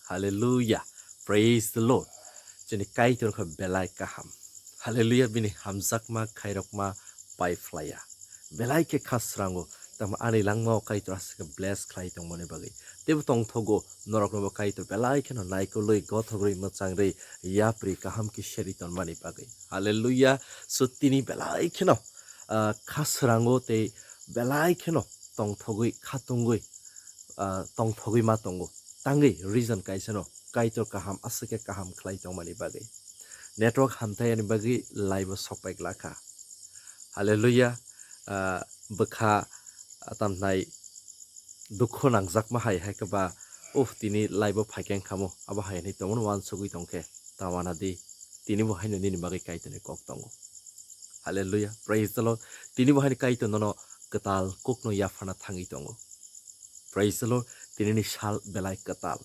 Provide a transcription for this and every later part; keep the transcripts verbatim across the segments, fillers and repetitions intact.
Hallelujah. Praise the Lord. Chini Kaitor kha belai kaham. Hallelujah. Bini hamjakma khairokma pai phlaiya. Belai khe kha srango. Tamo ani langmao Kaitor aswk khe bless khlai tongmani bagwi. Teibo tongthogo norokno bo Kaitor belai kheno naikolwi, gothogwi, mwchangrwi, yapri kaham khe seri tonmani bagwi. Hallelujah. So tini belai kheno, ah, kha srango tei belai kheno tongthogwi, khatungwi, ah, tongthogwi ma tongo. Tangwi reason kaisano Kaitor kaham aswk khe kaham khlai tongmani bagwi. Network hamthayani bagwi live o sokpai glakha. Hallelujah. Ah, bwkha atamnai dukhu nangjakma hai, hai khe ba, "Uf, tini live o phaikhe wngkhamo," abo hai hinwi tongmani uansugwi tongkhe, ta uanadi, tini bo haino nini bagwi Kaitorni kok tongo. Hallelujah, praise the Lord. Tini bo haino Kaitor nono kwtal kokno yaphana thangwi tongo. Praise the Lord. Tinini sal belai kwtal,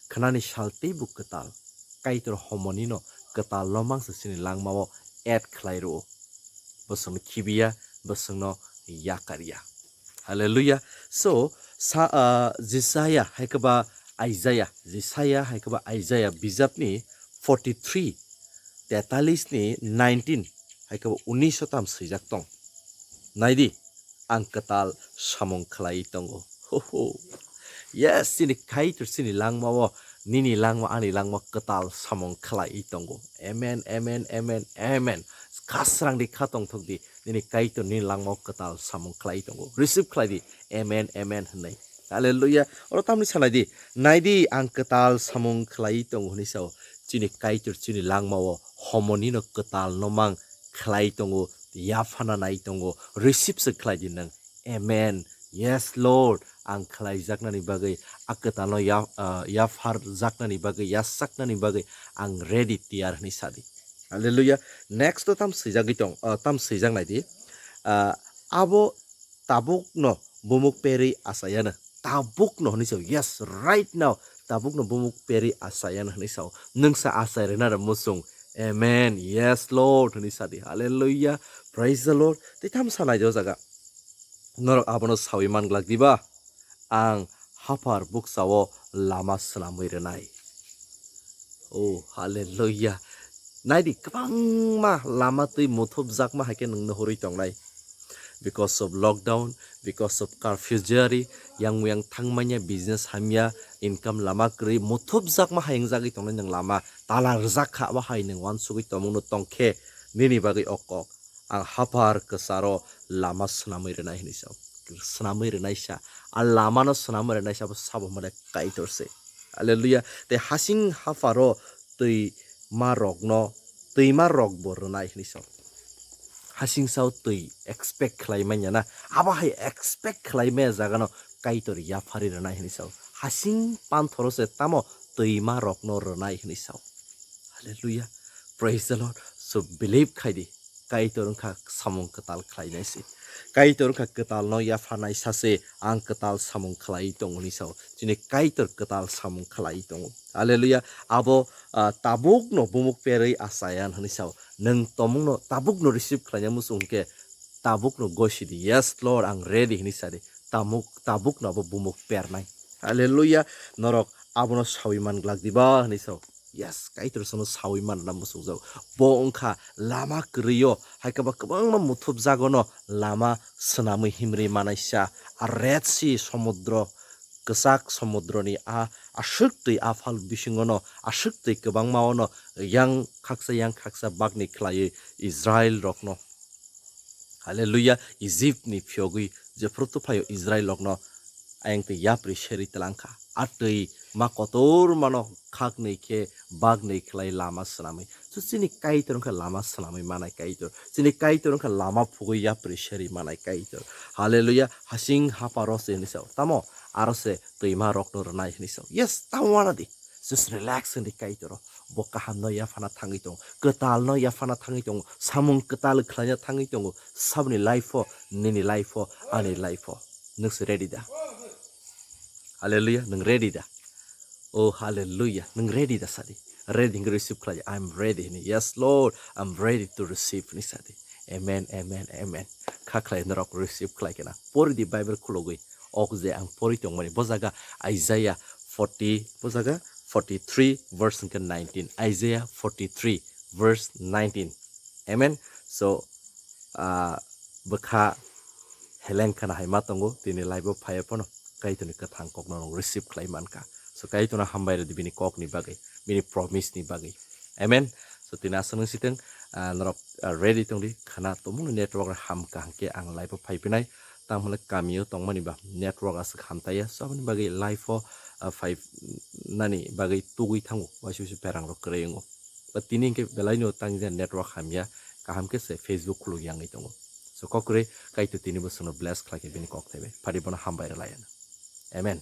khnani sal teibo kwtal. Kaitor homonino kwtal no mangsa chini langmao add khlai rwo. Bosongno khibiya, bosongno yakarya. Hallelujah. So, sa, ah, Jisaya hai khe ba Isaiah, Jisaya hai khe ba Isaiah bijapni forty three, tetalis ni nineteen hai khe ba unis o tam swijak tong. Naidi, ang kwtal samung khlai tongo. Ho, ho. Yes, chini Kaitor chini langmao, nini langma, ani langma kwtal samung khlai tongo. Amen, amen, amen, amen. Kha srang di, kha tongthok di, nini Kaitor nini langmao kwtal samung khlai tongo. Receive khlai di. Amen, amen hinwi. Hallelujah. Oro tamni sanai di, "Naidi, ang kwtal samung khlai tongo," hinwi sao. Chini Kaitor chini langmao homonino kwtal no mang khlai tongo, yaphana nai tongo. Receive se khlai di nwng. Amen. Yes, Lord. Ang khlaijaknani bagwi, a kwtalno ya-, ah, yapharjaknani bagwi, yasaknani bagwi ang ready, tiyar hinwi sadi. Hallelujah. Next o tam swijagwi tong, ah, tam swijak naidi. Ah, abo tabukno bumuk perwi achayano. Tabukno hinwi sao. Yes, right now. Tabukno bumuk perwi achayano hinwi sao. Nwngsa achai rwna rw muchung. Amen. Yes, Lord. Hinwi sadi. Hallelujah. Praise the Lord. Tei tam sanai di o jaga. Norok abono sawi man glak diba? Ang haphar buksao lama swnamwi rwnai. Oh, hallelujah. Naidi, kwbangma lama twi muthupjakma hai khe nwngno hurwi tongnai. Because of lockdown, because of curfew jari, yang muyang thangmanya, business hamya, income lama kwrwi, muthupjakma hai wngjagwi tongnai nwng lama. Tala rwjak kha, abo hai nwng uansugwi tongmungno tongkhe, nini bagwi o kok. Ang haphar kwcharo lama swnamwi rwnai hinwi sa. Swnamwi rwnaisa. A lamano swnamwi rwnaisa abo sabo hwnmale Kaitor se. Hallelujah. Tei hasing hapharo twi ma rokno, twi ma rok bo rwnai hinwi sa. Hasing sao twi expect khlai manya na. Abo hai expect khlai maya jagano Kaitor yaphari rwnai hinwi sa. Hasing panthoro se tamo twi ma rokno rwnai hinwi sa. Hallelujah. Praise the Lord. So believe khai di. Kaitor wngkha samung kwtal khlainai se. Kaitor wngkha kwtal no yapharnai sa se, ang kwtal samung khlai tongo hinwi sao. Chini Kaitor kwtal samung khlai tongo. Hallelujah. Abo, ah, tabuk no bumuk perwi achayan hinwi sao. Nwng tomung no tabuk no receive khlaina muchung hwnkhe tabuk no gosi di. Yes, Lord, ang ready hinwi sa di. Tamuk, tabuk no abo bumuk pernai. Hallelujah. Norok abono sawi man glak diba hinwi sao. Yes, Kaitor sono sawi manna muchungjak. Bo wngkha lama kwrwi-o, hai khe ba kwbangma muthupjagono lama swnamwi himri manaisa. A Red Sea somudro, kwchak somudroni a aswk twi aphal bisingono, aswk twi kwbangma-ono yang khaksa yang khaksa bagni khlaiwi Israel rokno. Hallelujah. Egypt ni phiyogwi jephru tuphaio Israel rokno ayang twi yapri seri twlangkha. A twi ma kotor mano khaknwi khe bagnwi khlai lama swnamwi. So chini Kaitor wngkha lama swnamwi manai Kaitor. Chini Kaitor wngkha lama phugwi yapri seri manai Kaitor. Hallelujah. Hasing haparo se hinwi sao. Tamo aro se twima rokno rwnai hinwi sao. Yes, tamo wanadi. Just relax wngdi Kaitoro. Bo kahamno yaphana thangwi tongo. Kwtalno yaphana thangwi tongo. Samung kwtal khlaina thangwi tongo. Saboni life-o, nini life-o, ani life-o. Nwng se ready da? Hallelujah, nwng ready da? Oh, hallelujah, nwng ready da sadi? Ready hwnkhe receive khlai, "I'm ready," hwnwi. "Yes, Lord, I'm ready to receive," hwnwi sadi. Amen, amen, amen. Kha khlai norok receive khlai khe na. Pori di Bible khulogwi. Ok je ang pori tongmani. Bo jaga Isaiah forty, bo jaga forty-three verse hwnkhe nineteen, Isaiah forty-three verse nineteen. Amen. So, ah, bwkha heleng khana hai ma tongo, tini live o phaiya phano Kaitorni kwthang kokno rok receive khlai mankha. So, Kaitorno hambai rwdi bini kokni bagwi, bini promise ni bagwi. Amen. So, tini aswk nung sitwng, ah, norok, ah, ready tongdi, khana tumungni network rok ham kaham khe ang live o phai phinai. Tamo hwnle kamio tongmani ba network aswk hamtaiya, so aboni bagwi live o, ah, phai nani bagwi tugwi thango, waisa waisa berang rok kwrwi wngo. Ba tini hwnkhe belai no tang je network hamya, kaham khe se Facebook khuluk yangwi tongo. So kok kwrwi Kaitor tini bo chwngno bless khlai khe bini kok thaibai. Phari bono hambai rwlai ano. Amen.